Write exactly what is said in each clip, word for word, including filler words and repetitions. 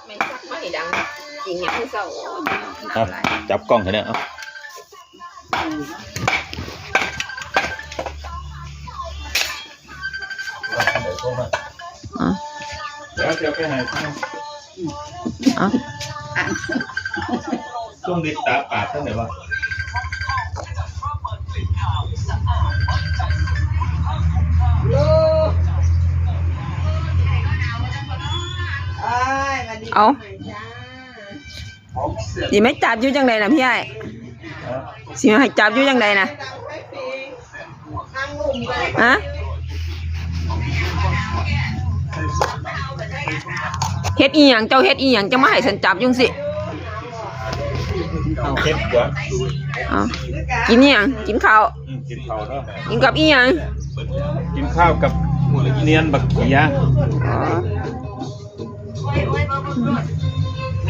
ไม่ซักไม่ดัง กินอย่างเศร้า อ่ะ จับกล้องให้เนี่ย เอา อ่ะ เดี๋ยวเดี๋ยวไปไหน อ่ะ ช่วงนี้ตาปาดเท่าไหร่วะ เอา สิไม่จับอยู่จังใดนะพี่ไอ้าย สิให้จับอยู่จังใดนะ ฮะ เฮ็ดอีหยัง เจ้าเฮ็ดอีหยัง จะมาให้ฉันจับอยุ่จั่งซี้ เอาเฮ็ดกว่า เอา กินอีหยัง กินข้าว อืม กินข้าวเนาะ กินกับอีหยัง กินข้าวกับเนียนบักเขีย อ๋อ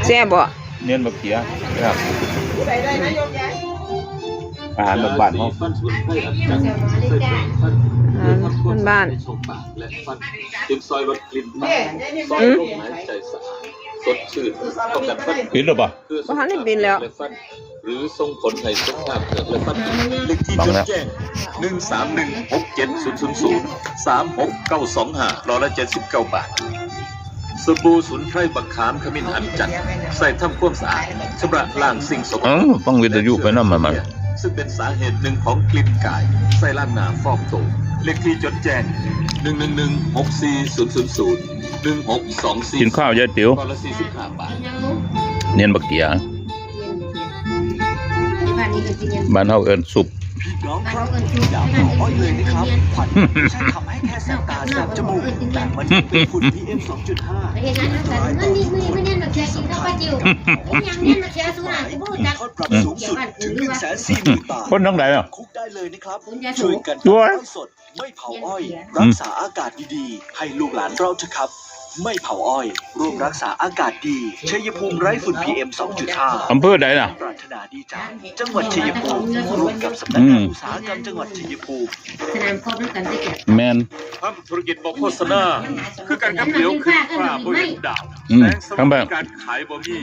แซ่บบ่ เนียนบักเขีย ครับ อาหารบ้านๆ เฮา อาหารบ้านๆ เป็นซอยลดกลิ่นปาก ซอยลมหายใจสะอาด สดชื่น ป้องกันฟันผุ ปิดแล้วบ่ บ่ทันได้ปิดแล้ว หรือส่งผลให้สุขภาพเหงือกและฟันผุ เลขที่จดแจ้ง หนึ่งสามหนึ่ง หกเจ็ดศูนย์ศูนย์ศูนย์ สามหกเก้าสองห้า หลอดละเจ็ดสิบเก้าบาท สบู่สมุนไพรบักขามขมิ้นอัญชัน ใส่ทำความสะอาด ชำระล้างสิ่งสกปรก เอ้า ฟังวิทยุไปนำมัน ซึ่งเป็นสาเหตุหนึ่งของกลิ่นกาย ใส่ล้างหน้าฟอกตัว เลขที่จดแจ้ง หนึ่งหนึ่งหนึ่ง หกสี่ศูนย์ศูนย์ศูนย์ หนึ่งหกสองสี่ กินข้าวยายติ๋ว ก้อนละสี่สิบห้าบาท เนียนบักเขีย บ้านเฮาเอิ้นซุป พี่น้องครับ อย่าเผาอ้อยเลยนะครับ ควันไม่ใช่ทำให้แค่แสบตาแสบจมูก แต่มันยังเป็นฝุ่น พีเอ็ม สองจุดห้า เห็นไหมคะ มันมีมีไม่เน้นมาเชียร์กินข้าวปลาจิ๋ว ไม่ยังเน้นมาเชียร์สุรา ที่พูดจัก โทษปรับสูงสุดถึง หนึ่งแสนสี่หมื่นบาท คนทั้งหลายอ่ะ คุกได้เลยนะครับ ช่วยกัน โอ้ย ตัดอ้อยสด ไม่เผาอ้อย รักษาอากาศดีๆ ให้ลูกหลานเราเถอะครับ ไม่เผาอ้อย ร่วมรักษาอากาศดี ชัยภูมิไร้ฝุ่น พีเอ็ม สองจุดห้า อำเภอใดน่ะ ปรารถนาดีจากจังหวัดชัยภูมิ ร่วมกับสำนักงาน อืม อุตสาหกรรมจังหวัดชัยภูมิ สนามกอล์ฟนำกันได้จ้ะ แม่น ทำธุรกิจบ่โฆษณา คือการกับเหลียวขึ้นฟ้าบ่เห็นดาว อืม แสงสว่าง ทางบ้าน การขายบ่มี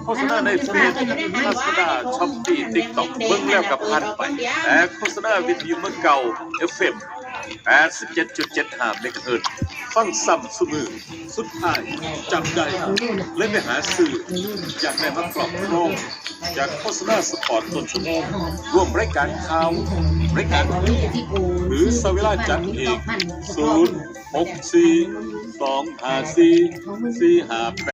โฆษณาในเฟซ ลาซาด้า ช้อปปี้ ติ๊กต็อก เบิ่งแล้วก็ผ่านไป แต่โฆษณาวิทยุเมืองเก่า เอฟเอ็ม แปดสิบเจ็ดจุดเจ็ดห้าเมกะเฮิรตซ์ ฟังซ้ำซุมื้อ สุดท้ายจำได้ เลยไปหาซื้อ อยากได้มาครอบครอง อยากโฆษณาสปอตต้นชั่วโมง ร่วมรายการข่าว รายการวิทยุ หรือเซาเวลาจัดเอง ศูนย์หกสี่ สองห้าสี่ สี่ห้าแปด